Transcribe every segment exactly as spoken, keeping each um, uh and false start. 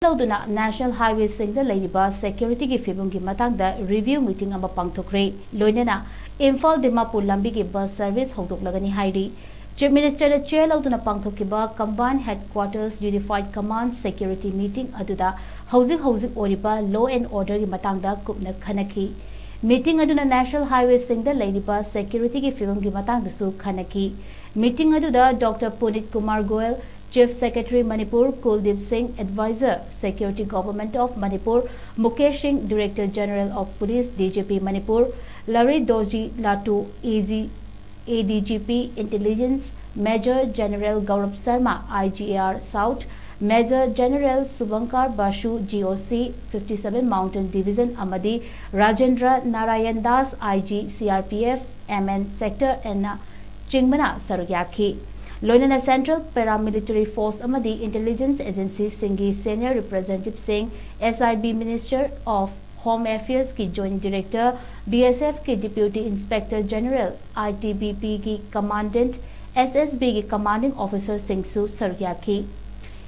ꯂꯧꯗꯨꯅ ꯅꯦꯁꯅꯦꯜ ꯍꯥꯏꯋꯦꯁꯤꯡꯗ ꯂꯩꯔꯤꯕ ꯁꯦꯀ꯭ꯌꯨꯔꯤꯇꯤꯒꯤ ꯐꯤꯕꯝꯒꯤ ꯃꯇꯥꯡꯗ ꯔꯤꯚ꯭ꯌꯨ ꯃꯤꯇꯤꯡ ꯑꯃ ꯄꯥꯡꯊꯣꯛꯈ꯭ꯔꯦ꯫ ꯂꯣꯏꯅꯅ ꯏꯝꯐꯥꯜ ꯗꯤꯃꯥꯄꯨꯔ ꯂꯝꯕꯤꯒꯤ ꯕꯁ ꯁꯔꯚꯤꯁ ꯍꯧꯗꯣꯛꯂꯒꯅꯤ ꯍꯥꯏꯔꯤ꯫ ꯆꯤꯐ ꯃꯤꯅꯤꯁꯇꯔꯅ ꯆꯦꯌꯔ ꯂꯧꯗꯨꯅ ꯄꯥꯡꯊꯣꯛꯈꯤꯕ ꯀꯝꯕꯥꯏꯟ ꯍꯦꯗꯀ꯭ꯋꯥꯇꯔꯁ ꯌꯨꯅꯤꯐꯥꯏꯗ ꯀꯃꯥꯟꯗ ꯁꯦꯀ꯭ꯌꯨꯔꯤꯇꯤ ꯃꯤꯇꯤꯡ ꯑꯗꯨꯗ ꯍꯧꯖꯤꯛ ꯍꯧꯖꯤꯛ ꯑꯣꯏꯔꯤꯕ ꯂꯣ ꯑꯦꯟ ꯑꯣꯔꯗꯔꯒꯤ ꯃꯇꯥꯡꯗ ꯀꯨꯞꯅ ꯈꯟꯅꯈꯤ꯫ ꯃꯤꯇꯤꯡ ꯑꯗꯨꯅ ꯅꯦꯁꯅꯦꯜ ꯍꯥꯏꯋꯦꯁꯤꯡꯗ ꯂꯩꯔꯤꯕ ꯁꯦꯀ꯭ꯌꯨꯔꯤꯇꯤꯒꯤ ꯐꯤꯕꯝꯒꯤ ꯃꯇꯥꯡꯗꯁꯨ ꯈꯟꯅꯈꯤ꯫ ꯃꯤꯇꯤꯡ ꯑꯗꯨꯗ doctor Punit Kumar Goyal, chief secretary Manipur, Kuldip Singh, adviser, security, government of Manipur, Mukesh Singh, director general of police, D G P Manipur, ꯂꯔꯤ ꯗꯣꯖꯤ ꯂꯥꯇꯨ, A G, A D G P, intelligence, major general Gaurav Sharma, I G A R south, major general Subhankar Basu, G O C, fifty seven mountain division, ꯑꯃꯗꯤ Rajendra Narayan Das, I G, C R P F, M N sector ꯑꯦꯟꯅ ꯆꯤꯡꯕꯅ ꯁꯔꯨꯛ ꯌꯥꯈꯤ꯫ ꯂꯣꯏꯅꯅ central paramilitary force ꯑꯃꯗꯤ intelligence ꯑꯦꯖꯦꯟꯁꯤꯁꯤꯡꯒꯤ senior ꯔꯤꯄ꯭ꯔꯖꯦꯟꯇꯦꯇꯤꯚꯁꯤꯡ, S I B, minister of home ꯑꯦꯐꯤꯌꯔꯁꯀꯤ ꯖꯣꯏꯟꯠ ꯗꯤꯔꯦꯛꯇꯔ, ꯕꯤ ꯑꯦꯁ ꯑꯦꯐꯀꯤ deputy inspector general, I T B ꯄꯤꯒꯤ ꯀꯃꯥꯟꯗꯦꯟꯠ, ꯑꯦꯁ ꯑꯦꯁ ꯕꯤꯒꯤ ꯀꯃꯥꯟꯗꯤꯡ ꯑꯣꯐꯤꯁꯔꯁꯤꯡꯁꯨ ꯁꯔꯨꯛ ꯌꯥꯈꯤ꯫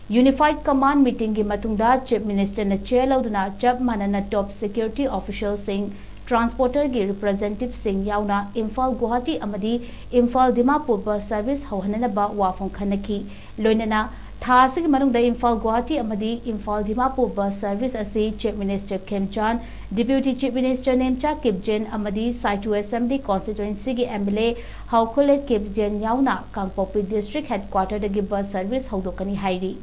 ꯌꯨꯅꯤꯐꯥꯏꯗ ꯀꯃꯥꯟꯗ ꯃꯤꯇꯤꯡꯒꯤ ꯃꯇꯨꯡꯗ ꯆꯤꯐ ꯃꯤꯅꯤꯁꯇꯔꯅ ꯆꯦꯌꯔ ꯂꯧꯗꯨꯅ ꯆꯞ ꯃꯥꯟꯅꯅ ꯇꯣꯞ ꯁꯦꯀ꯭ꯌꯨꯔꯤꯇꯤ ꯑꯣꯐꯤꯁꯤꯌꯦꯜꯁꯤꯡ, ꯇ꯭ꯔꯥꯟꯁꯄꯣꯔꯇꯔꯒꯤ ꯔꯤꯄ꯭ꯔꯖꯦꯟꯇꯦꯇꯤꯚꯁꯤꯡ ꯌꯥꯎꯅ ꯏꯝꯐꯥꯜ ꯒꯨꯋꯥꯍꯥꯇꯤ ꯑꯃꯗꯤ ꯏꯝꯐꯥꯜ ꯗꯤꯃꯥꯄꯨꯔ ꯕꯁ ꯁꯔꯚꯤꯁ ꯍꯧꯍꯟꯅꯅꯕ ꯋꯥꯐꯝ ꯈꯟꯅꯈꯤ꯫ ꯂꯣꯏꯅꯅ ꯊꯥ ꯑꯁꯤꯒꯤ ꯃꯅꯨꯡꯗ ꯏꯝꯐꯥꯜ ꯒꯨꯋꯥꯍꯥꯇꯤ ꯑꯃꯗꯤ ꯏꯝꯐꯥꯜ ꯗꯤꯃꯥꯄꯨꯔ ꯕꯁ ꯁꯔꯚꯤꯁ ꯑꯁꯤ chief minister Khemchand, deputy chief minister Nemcha Kipgen ꯑꯃꯗꯤ ꯁꯥꯏꯇꯨ ꯑꯦꯁꯦꯝꯕ꯭ꯂꯤ ꯀꯣꯟꯁꯇꯤꯇ꯭ꯋꯦꯟꯁꯤꯒꯤ M L A Haokhulet Kipgen ꯌꯥꯎꯅ ꯀꯥꯡꯄꯣꯛꯄꯤ ꯗꯤꯁꯇ꯭ꯔꯤꯛ ꯍꯦꯗꯀ꯭ꯋꯥꯇꯔꯗꯒꯤ ꯕꯁ ꯁꯔꯚꯤꯁ ꯍꯧꯗꯣꯛꯀꯅꯤ ꯍꯥꯏꯔꯤ꯫